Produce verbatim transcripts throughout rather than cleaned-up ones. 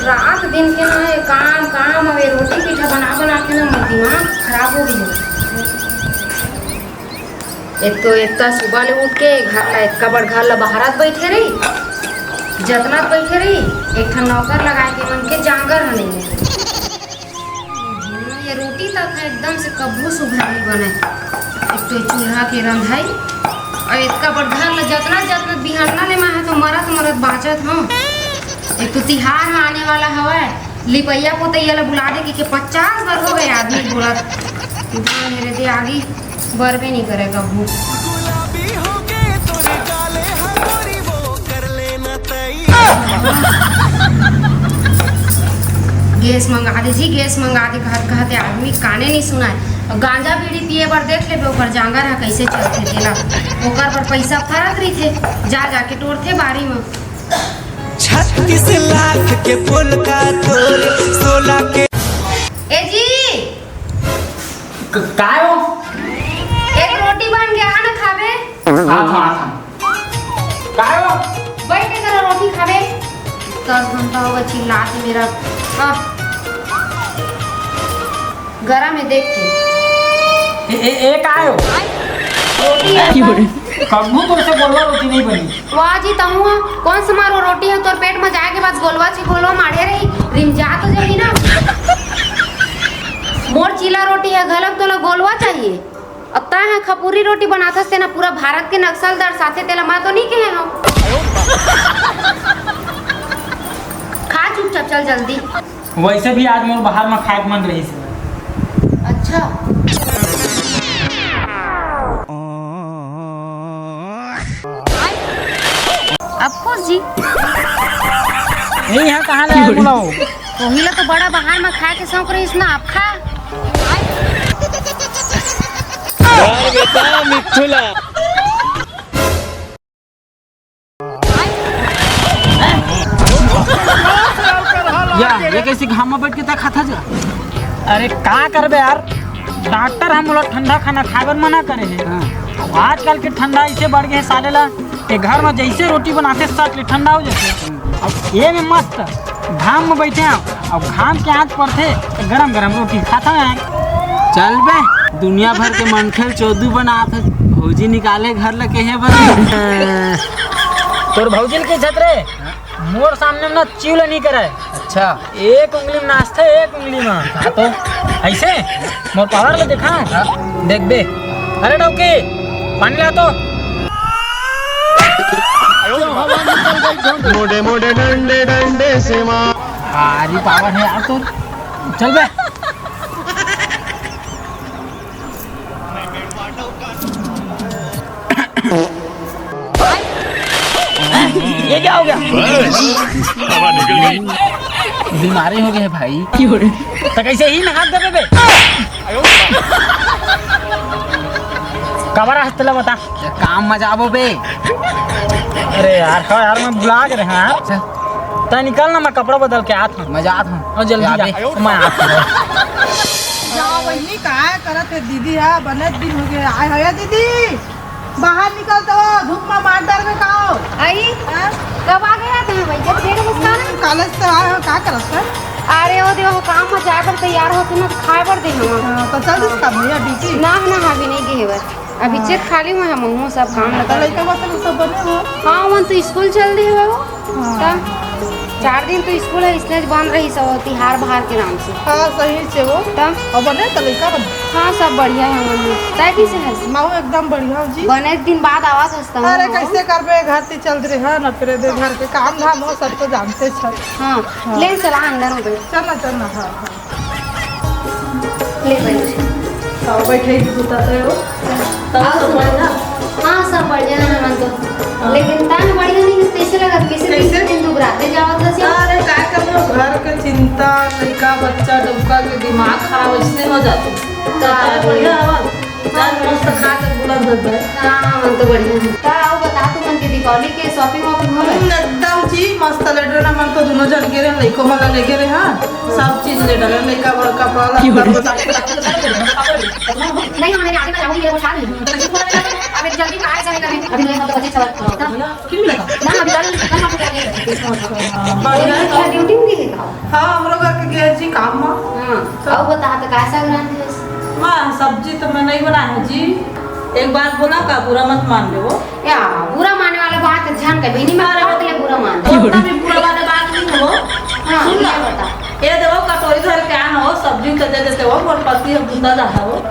रात दिन के ना ये काम, काम, अब ये रोटी पीठा बना, बना के ना मोर दिमाग खराब हो गई। एक तो इतना सुबह ले उठ के घर ला, इतना बड़ घर ला बहारत बैठे रही, जतनत बैठे रही, एक ठन नौकर लगा के मन के जांगर ह नहीं। हम्म, ये रोटी तक है एकदम से कब्बू सुघर नहीं बने। एक तो चूल्हा के रंधाई और इतना बड़ घर ला जतना जतना बिहन्ना ले मैं है तो मरत मरत बाँचत हूँ। एक तो तिहार ह आने वाला हवय, लिपैया पोतैया ला बुला दे के, के पचास बार हो गए आदमी बोलत। धान हेरे दे आगी बरबे नहीं करे कभू। गुलाबी होके तोरे गाले ह गोरी वो कर लेना तई। गैस मंगा दे जी, गैस मंगा दे कहत कहत आदमी काने नहीं सुनाए। और गांजा बीड़ी पिए बर देख लेबे ओकर जांगर ह कैसे चलथे तेला, ओकर बर पैसा फरत रहिथे, जा जाके टोरथे बारी म। छत्तीस लाख के पोल का तोर सोलह के। ए जी, क-, काय हो? एक रोटी बन गया है ना, खाबे? हाथ, हाथ। काय हो? बैठ के जरा रोटी खाबे। दस घंटा होगा चिल्लाते मेरा। आ। गरम है देख के। ए, ए, ए, काय हो? रोटी है। कभू तोर से गोलवा रोटी नहीं बनी। वाह जी, तहूँ ह। कौन सा मारो रोटी है तोर पेट में जाए के बाद गोलवा ची गोलवा माढ़े रही, रिमजा तो जाही ना। मोर चीला रोटी है, घलक तोला गोलवा चाहिए। अब तैं ह खपूरी रोटी बनाथस, तेना पूरा भारत के नक्शा ल दर्शाथे, तेला मैं तो नहीं कहे हूँ। खा चुपचाप, चल जल्दी। वैसे भी आज मोर बाहर म खाए के मन रहिस। अच्छा। अब खुश जी। नहीं, यहाँ कहाँ ले आए बोलाओ? वही ला तो बड़ा बाहर म खाए के शौक रहिस ना, अब खा। यार बेटा मिथुला। या, ये कैसे घाम में बैठ के तक खाता जा? अरे का करबे यार, डॉक्टर ह मोला ठंडा खाना खाए बर मना करे हे। हाँ। अब आजकल के ठंडा इसे बढ़ गए हे साले ला, ये घर में जैसे रोटी बनाते सट ले ठंडा हो जाते। अब ये में मस्त घाम में बैठे हैं, अब घाम के आँच पड़थे तो गरम गरम रोटी खाता है। चल बे, दुनिया भर के मनखे ल चोदू बनात है, भौजी निकाले घर ल कहे बर। तोर भौजी ल कइसे रे? मोर सामने में ना चिव ल नहीं करे। अच्छा। एक उंगली में नाचथे, एक उंगली में। हाँ तो? ऐसे? मोर पावर ल देखा। हाँ। देख बे। अरे डौकी, पानी ला तो। मोटे मोटे डंडे डंडे से मार। भारी पावर है यार तो। चल बे। ये क्या हो गया? बीमारी हो गई है भाई। तो कैसे ही नहा देबे बे? कबर हस्तला बता। ये काम में जाबो बे। अरे यार, हाँ यार, मैं भुला के रहे यार। अच्छा। तै निकल ना, मैं कपड़ा बदल के आत हूँ। मैं जात हूँ। और जल्दी जा जा। बे। मैं आत हूँ। जाओ बहिनी, काय करत हे दीदी हा? बने दिन हो गए आए हो या दीदी, बाहर निकल तो धूप में मार डाल में का हो? आई? हाँ? कब आ गया था भाई? जब देर मुस्कान। हम्म, कॉलेज से आए हो, का करत है? अरे ओ देवा, वो काम में जाए बर तैयार होते ना तो खाए बर दे हम। हाँ, तो चल दिस काम में या ड्यूटी? ना ना, अभी नहीं गए बस। अभी हाँ। चेत खाली हुए हम, हम सब काम तो लगा। लड़का बच्चा लोग सब बने हो? हाँ, मन तो स्कूल चल दे हुए हो। हाँ। तब चार दिन तो स्कूल है, इसने बंद रही सब तिहार बहार के नाम से। हाँ, सही से हो। तब? और बने तो लड़का बने? हाँ, सब बढ़िया है मन में। तय कैसे है? मैं हूँ एकदम बढ़िया हूँ जी। बने दिन बाद आवा सस्ता हूँ। अरे, कैसे करबे, घर से चल रहे हैं ना, फिर दे घर के काम धाम हो, सब तो जानते छ। हाँ, हाँ। ले चला अंदर हो गए। चल ना, चल ना, हाँ, हाँ। ले बैठ। हाँ, बैठे ही तो होता है वो। तब और सब सुना? बढ़िया? हाँ, सब बढ़िया है मन तो। हाँ। लेकिन तान बढ़िया नहीं, कैसे लगा? कैसे कैसे? दिन दुबराते जावत हस यार? अरे, का करबो, घर के चिंता, लइका, बच्चा, डउका के दिमाग खराब ऐसने हो जाते। तो हाँ। बढ़िया हवा। जान मस्त खा के बुलंद हो जाए। हाँ, मन तो बढ़िया है। का आओ बता, तू मन के दीपावली के shopping वॉपिंग हो गए? हम्म, एकदम जी, मस्त ले डरे ना, मन तो दोनों जन के रहे, लइको मन ला लेके रहे, हाँ। सब चीज ले डरे, लइका बर कपड़ा, लत्ता, नहीं, हाँ, मेरे आगे का जाऊंगी, मेरे को उठा नहीं। अबे जल्दी कहाँ है, जाने का नहीं। अभी नहीं, हम तो बच्चे चला। ना, अभी कल, कल हम लोग जाएंगे। बढ़िया है। ड्यूटी में गे हे का? हाँ, हमरो घर के गे हे जी काम में। हाँ, तो अउ बता, त का साग रांधे हस? माँ, सब्जी तो मैं नहीं बनाए हूँ जी। एक बात बोला का, बुरा मत मान लेवो। या, बुरा माने वाला बात झन कहे, बहिनी, मैं अरे, बात ले बुरा मान। उतना भी बुरा वाला बात नहीं हो। हाँ, सुन ना। ये बता। ये देखो, कटोरी धर के आना हो, सब्जी तो दे देते हो, मोर पति हो, बुंदा जा हो।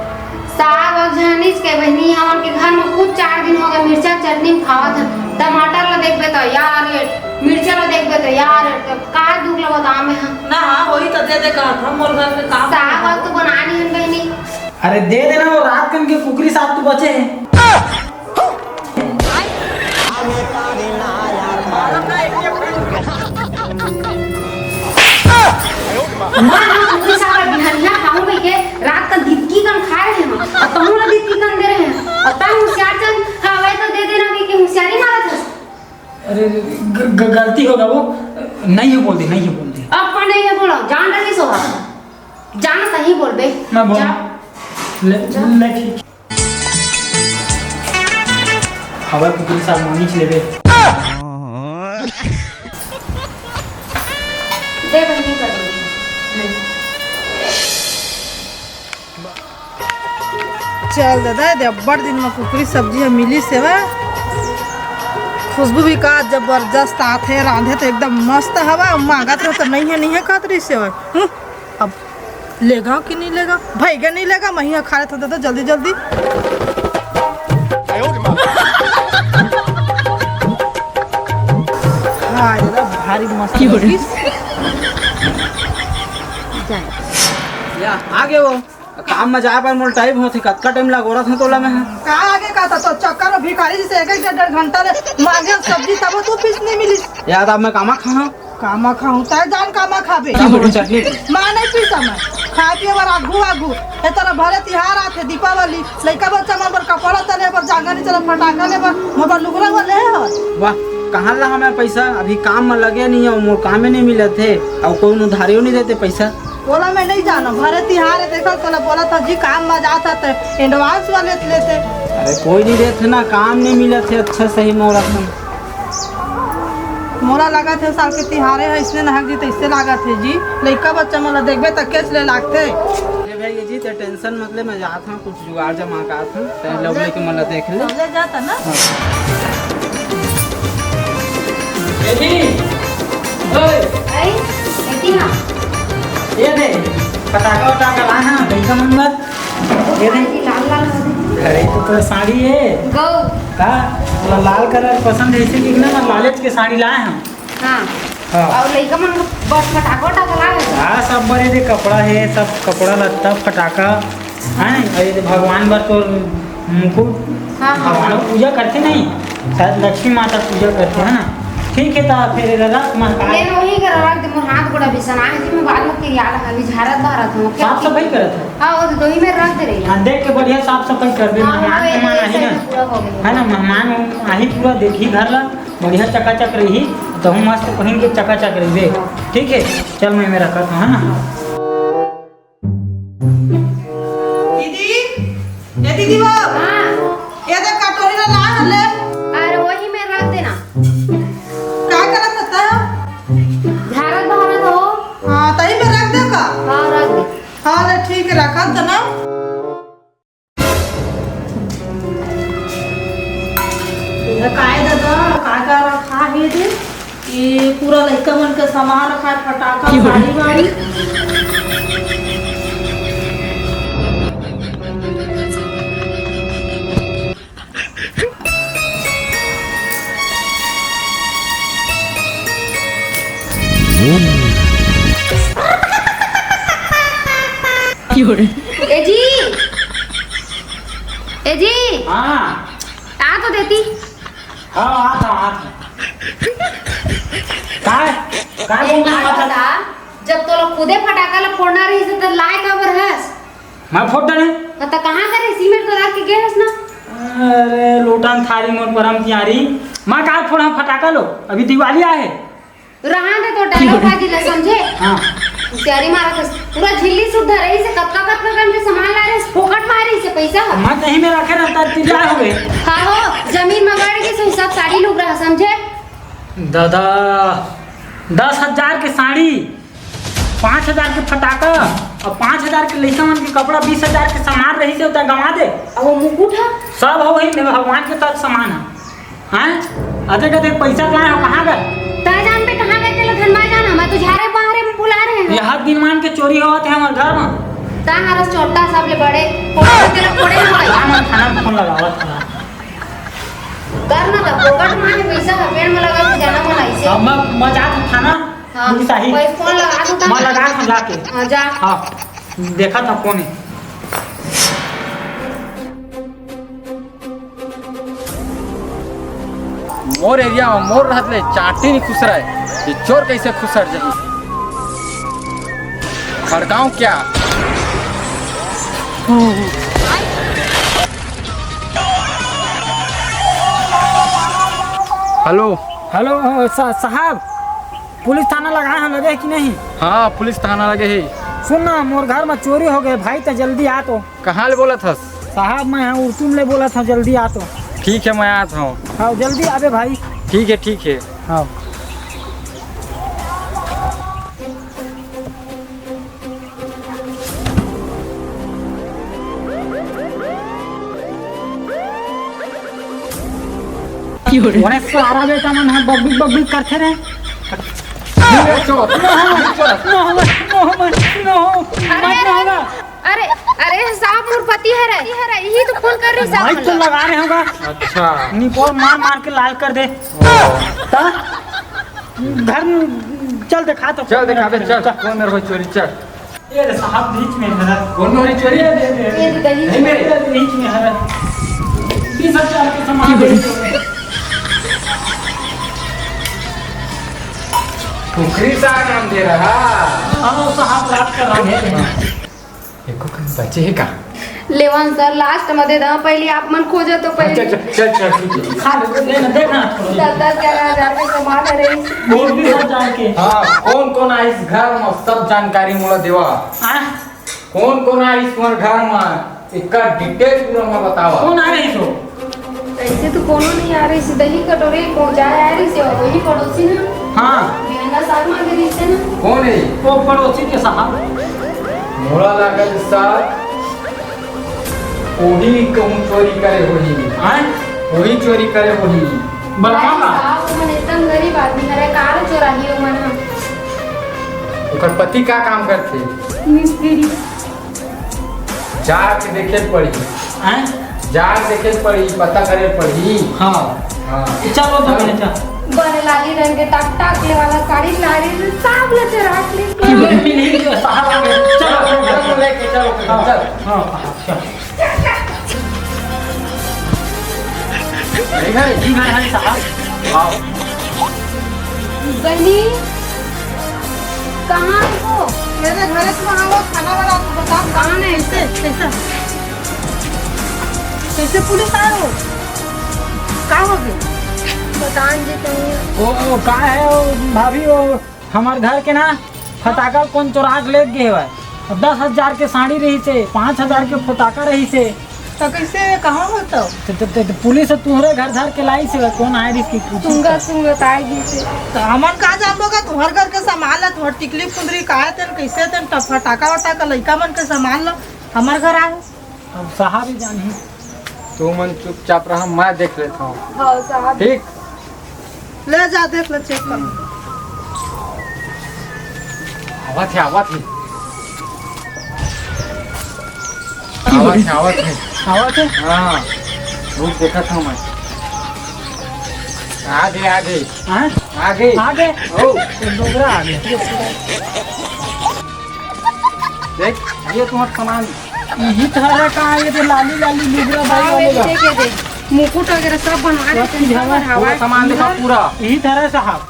साग अउ झनिच के बहिनी, हमन के घर में खुद चार दिन हो गए, मिर्चा चटनी खावत हन। टमाटर ला देखबे त या रेट, मिर्चा ला देखबे त या रेट, त का दुख ला बताओ मैं हम? ना, हाँ, वही तो दे दे कहत हम, मोर घर के काम साग वाग तो बना ली हन बहिनी। अरे दे देना, वो रात कन के कुकरी साग तो बचे हैं। माँ, हम कुकरी साग ला बिहनिया खाहूँ कहिके रात का दिक्की कन खाए रहे हम, अउ तहूँ ला दिक्की कन दे रहे हैं, अउ तहूँ होशियार चंद हवे तो दे देना कहिके होशियारी मारत हस। अरे ग-, ग-, गलती हो गे वो, नहीं है बोल दे, नहीं है बोल दे। अब का नहीं है बोला, जान रही सो जान सही बोल बे। मैं बोल जा। ले, जा। ले ठीक। हवा कुकुर साथ मांगी लेबे। दे बहिनी कर दे। चल दादा, ये दे अब्बड़ दिन में कुकरी सब्जी ह मिलिस हे वा। खुशबू भी का जबरदस्त आथे, रांधे तो एकदम मस्त हवा। मांगत रहो तो नहीं है, नहीं है कहत रही से। हम्म, अब लेगा कि नहीं लेगा? भैया नहीं लेगा, महिया खा लेता दादा जल्दी जल्दी। हाँ दादा, भारी मस्त लगिस। या, आ गए वो। काम में जाए बर मोर टाइम होथे, कतका टाइम लगोरत हूँ तोला मैं। का आगे का था तो चक्कर में भिखारी जी से एक एक डेढ़ डेढ़ घंटा ले मांगे सब्जी, तब तू पीस नहीं मिलिस। याद अब मैं कामा खाऊँ। कामा खाऊँ, तय जान कामा खाबे। तब वो चटनी। माँ नहीं पीसा मैं। खाए पिए बर आगू आगू। ए तरह भरे तिहार आथे, दीपावली, लइका बच्चा मन बर कपड़ा तले बर, जांगा नहीं चला फटाका ले बर, मोर बर लुगरा बर ले हवस। वाह, कहाँ ला हमें पैसा? अभी काम में लगे नहीं है, मोर कामे नहीं मिलत हे, अउ कोई उधारियों नहीं देते पैसा। बोला मैं नहीं जानो, भरे तिहार है, देखो तोला बोला था जी काम में जात है तो एडवांस वाले लेते। अरे कोई नहीं देत है ना, काम नहीं मिलत है अच्छा सही मोला तो। मोला लगा थे साल के तिहारे है, इसने नहक जी तो इससे लागा थे जी, लइका बच्चा मोला देखबे तक केच ले लागते। अरे भाई जी, ते टेंशन मत ले, मैं जात हूँ, कुछ जुगाड़ जमा का था, ते हाँ, लोग ले। लेके मोला देख ले। ले जाता ना। हाँ। ए जी, ओए। आई, एती ना। ये दे, पटाखा वटाखा लाए हैं, भैया मन बर। ये दे। लाल लाल हो गई। अरे, तो तोर साड़ी है। गौ। का? तोला लाल कलर पसंद है, इसे कि ना, मैं लालेच के साड़ी लाए हैं। हाँ। हाँ। अउ लइका मन बर फटाका वटाका लाए हो? हाँ, सब बरे दे कपड़ा है, सब कपड़ा लत्ता, फटाका, है ना? अउ ये दे भगवान बर तोर मुकुट, हाँ, हाँ। भगवान पूजा करते नहीं, शायद लक्ष्मी माता पूजा करते, है ना? ठीक है, तो फिर रख महकाल। ले, मैं वही कर रख दे, मोर हाथ गोड़ा भी सना है जी, मैं बाद में फिर याद है, अभी झारत बहरत हूँ। साफ सफाई करत है? हाँ, वो दो ही में रख दे रही। हाँ, देख के बढ़िया साफ सफाई कर दे, हाँ, मेहमान वो मेहमान ये आही ना, पूरा हो गया। है ना? मेहमान आही पूरा देखी घर ला, बढ़िया चकाचक रही, तो हम मस्त पहिन के चकाचक रहिबे। ठीक है, चल मैं मेरा करता हूँ, है ना? दीदी, ए दीदी वो, हाँ। ये दे कटोरी ला ला ले। अरे वही में रख देना। का करत हता? झारत बहारत हो। हाँ, तही में रख दे का? हाँ, रख दे। हाँ, ले ठीक है, रखत ना। ये काय दादा, का का रखा है रे? ये पूरा लइका मन के सामान रखा है, फटाका, साड़ी वाड़ी। ए जी, ए जी, हाँ। आ तो देती। हाँ, आ था, आ था। काय? काय ए, बोल रहा था? बता, जब तोला खुदे फटाका ला फोड़ना रही से, तो लाए काबर हस? मैं फोड़ डाले। त कहाँ करे? सीमेंट तो रख के गए हस ना। अरे, लोटन थारी मोर परम तिहारी। मैं का फोड़ा फटाका लो? अभी दिवाली आए है। रहा दे तो डायलॉग बाजी ले समझे। हाँ। होशियारी मारा थे। पूरा झिल्ली सुद्धा रही से कतका कतका कन के सामान ला रहे, फोकट मारी से पैसा। मैं नहीं में रखे रहता, तिरिया हो गए। हाँ हो, जमीन में गड़ गई से सब साड़ी लुगरा समझे। दादा, दस हजार के साड़ी, पाँच हजार के फटाका अउ पाँच हजार के लइका मन के कपड़ा, बीस हजार के सामान रहिस हे, ओला गंवा दे। अउ वो मुकुट ह? सब ह वही में भगवान के तक सामान ह। हैं? अतेक अतेक पइसा लाए हव, कहाँ गए? तैं जानबे कहाँ गए तेला धनबा जाना, मैं तो झारे बहारे में बुला रहे हैं। ये हर दिन मान के चोरी होवत हे हमर घर में। तैं हरस चोट्टा सबले बड़े, फोड़े तेला फोड़े ना भाई। हाँ, मैं थाना में फोन लगावत हँव। कर ना तो, फोकट मारे पइसा ह, पेड़ में लगा के जाना मन आइसे। अब मैं, मैं जात हँव थाना, हाँ, पुलिस आही। कोई फोन लगा दो मैं तब। लगा हँव जाके। हाँ, जा। हाँ, देखत हँव कोन हे। मोर एरिया में मोर रहत ले चाटी नइ खुसरय, ये चोर कइसे खुसर जाही? खड़काऊं क्या? हेलो। हेलो, सा-, साहब, पुलिस थाना लगाए हव, लगे हे कि नहीं? हाँ, पुलिस थाना लगे हे। सुन ना, मोर घर में चोरी हो गए भाई, त जल्दी आ तो। कहाँ ले बोलत हस? साहब, मैं ह उरतुम ले बोलत हँव, जल्दी आ तो। ठीक हे, मैं आत हँव। हाँ, जल्दी आबे भाई। ठीक हे, ठीक हे। हाँ। ओरे सारा बेटा मन ह बकबक बकबक करथे रे। नो, नो, नो, नो, नो, मत नो। अरे, अरे, अरे, साहब, मोर पति हरे, हरे, इही तो फोन कर रही साहब माइक तो मन ला। लगा रहे होगा। अच्छा। निपोर मार मार के लाल कर दे। ओ। ता? घर में चल देखा तो चल देखा दे, चल। कौन मेरे को चोरी, चल। ये रे साहब बीच में हरा। कौन मेरी चोरी? ये दे, दे, दे। ये दे, दे। नहीं मेरे। ये बीच में हरा। बीस हजार के सामान दे। फुकरी सा नाम दे रहा। हाँ, साहब रात का रंग है। एको कन बचे हे का? लेवन सर, लास्ट म दे दा, पहली आप मन खोजो तो पहली। अच्छा, चल, चल, चल, ठीक है। हाँ, दे ना, दे ना, थोड़ा। दस दस ग्यारह हजार के सामान है रे। बोल भी सब जान के। हाँ, कौन कौन आइस घर म, सब जानकारी मोला देवा। हाँ? कौन कौन आइस तुम्हारे घर म, इसका डिटेल पूरा मैं बतावा। कौन आ रही सो? ऐसे तो कोनो नहीं आ रही, सीधा ही कटोरे पहुंचाए आ रही से, वही पड़ोसी ना। हाँ। बिरंगा साग मांगे रही से ना। कौन है? वो पड़ोसी के साहब। मोला लागत सर, वही कहूँ चोरी करे होही। हाँ? वही चोरी करे होही। बलवा भाई का? साहब, ओमन एकदम गरीब आदमी हरे, कार चोराही ओमन ह। ओकर पति का काम करथे? मिस्त्री। जाके देखे पड़ही। हैं? जाके देखे पड़ही, पता करे पड़ही। हाँ। हाँ। चल वो तो मैंने चल। बने लाली रंग के टक टक ले वाला साड़ी ला रही है, सब ले चुरा के ले। नहीं, नहीं, साहब आ गए। चलो, चलो, चलो, लेके चलो, हाँ, चल। हाँ, हाँ, चल। ठीक है, ठीक है, है साहब। आओ। बहनी, कहाँ हो? मेरे घर से वहाँ वो खाना वाला आपको बता। कहाँ है? कैसे, कैसे? कैसे पुलिस आए हो? का हो गए? बतान जी कहीं। ओ, ओ, का है ओ, भाभी, ओ, हमर घर के ना फटाका कोन चोरा के ले गे हवय। दस हजार के साड़ी रहिसे, पाँच हजार के फटाका रहिसे। त कैसे, कहाँ हो तब? त, त, त, त पुलिस ह तुहरे घर धर के लाइस हे, कोन आय रिहिस कि पूछिस सुंगा, त? सुंगा, त आय गिस हे। त हमन का जानबो का तुहर घर के सामान ला, तुहर टिकली फुंदरी का हे तेन, कैसे तेन, त फटाका वटाका लइका मन के सामान ला हमर घर आए। अब साहब ही जानही। तुमन चुपचाप रहा, मैं देख लेता हूँ। हाँ, साहब। ठीक? ले जा, देख ले, चेक कर। आवत हे, आवत हे। आवत हे, आवत हे। आवत हे? हाँ, रुक, देखत हूँ मैं। आगे, आगे। हाँ? आगे। आगे? ओ। तो डोगरा आगे। देख, ये तुम्हारा सामान। इही तरह का ये तो लाली लाली लुगरा बाई हाँ, वाले ये का। देख, ये देख। मुकुट वगैरह सब बनवा रहे सब चीज हैं, हवा। हवा पूरा सामान देखा, पूरा। इही तरह साहब।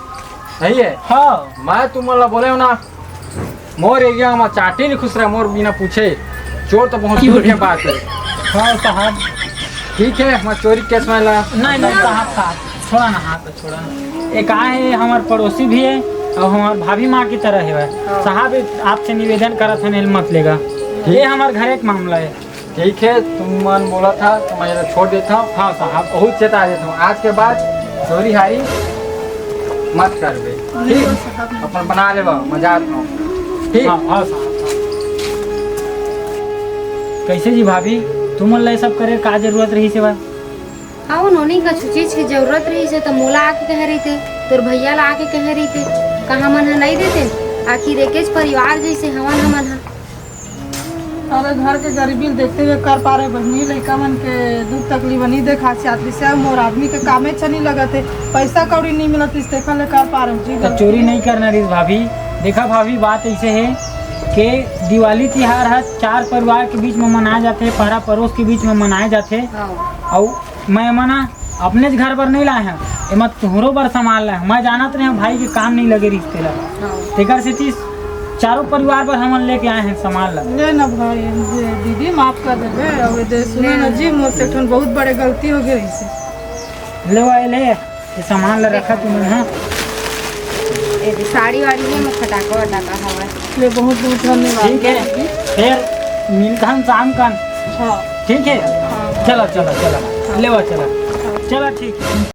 सही है? हाँ। मैं तुम वाला बोले हो ना, मोर एरिया में चाटी नहीं खुसरे, मोर बिना पूछे। चोर तो बहुत दूर के बात है। हाँ साहब। ठीक है, मैं चोरी केस में ला। नहीं, नहीं साहब, साहब, छोड़ा ना हाथ। छोड़ा। एक आए हे, हमर पड़ोसी भी हे अउ हमर भाभी माँ की तरह हे। हाँ। साहब, आपसे निवेदन करत हन, एल मत लेगा। ठीक। ये हमर घर एक मामला हे। ठीक है, तुम मन बोला था तो मैं इधर छोड़ देता हूँ। हाँ साहब। बहुत चेता देता हूँ, आज के बाद चोरी हारी मत करबे। ठीक? अपन बना लेबा, मजाक में। ठीक? हाँ, हाँ, साहब, हाँ। कैसे जी भाभी, तुमन ला ये सब करे का जरूरत रहिस हे बा? अउ नोनी, कछु चीज के जरूरत रहिस हे त मोला आके कहे रहिते, तोर भैया ला आके कहे रहिते, का हमन ह नइ देते? आखिर एकेच परिवार जइसे हवन हमन ह। अरे, घर के गरीबी ल देखते हुए कर पारे बहिनी, लइका मन के दुख तकलीफ नइ देखा चाहत रिहिस हे। मोर आदमी के कामे च नइ लगत हे, पैसा कौड़ी नइ मिलत रिहिस, तेखर ले कर पारे जी त गलती। चोरी नइ करना रिहिस भाभी। देखा भाभी, बात अइसे हे के दिवाली तिहार ह चार परिवार के बीच में मनाए जाथे, पारा पड़ोस के बीच में मनाए जाथे। हाँ। अउ मैं एमा ना अपनेच घर बर नइ लाए हंव, एमा तुहरो बर सामान लाए हंव। मैं जानत रहेंव भाई के काम नइ लगे रिहिस तेला। हाँ। तेकर सेती चारों परिवार बर हमन लेके आए हन सामान ला। ले ना भाई, दीदी माफ कर देबे। अब दे, सुनो ना जी, मोर से एक ठन बहुत बड़े गलती हो गई से। ले भाई ले, ये सामान ला रखा तुमन, हाँ। ए दे, साड़ी वाड़ी में फटाका वटाका हवा। ले, बहुत बहुत धन्यवाद। ठीक है, फिर मिलथन शाम कन। हाँ। ठीक है, हाँ। चला चला चला, लेवा चला। हाँ। चला, ठीक है।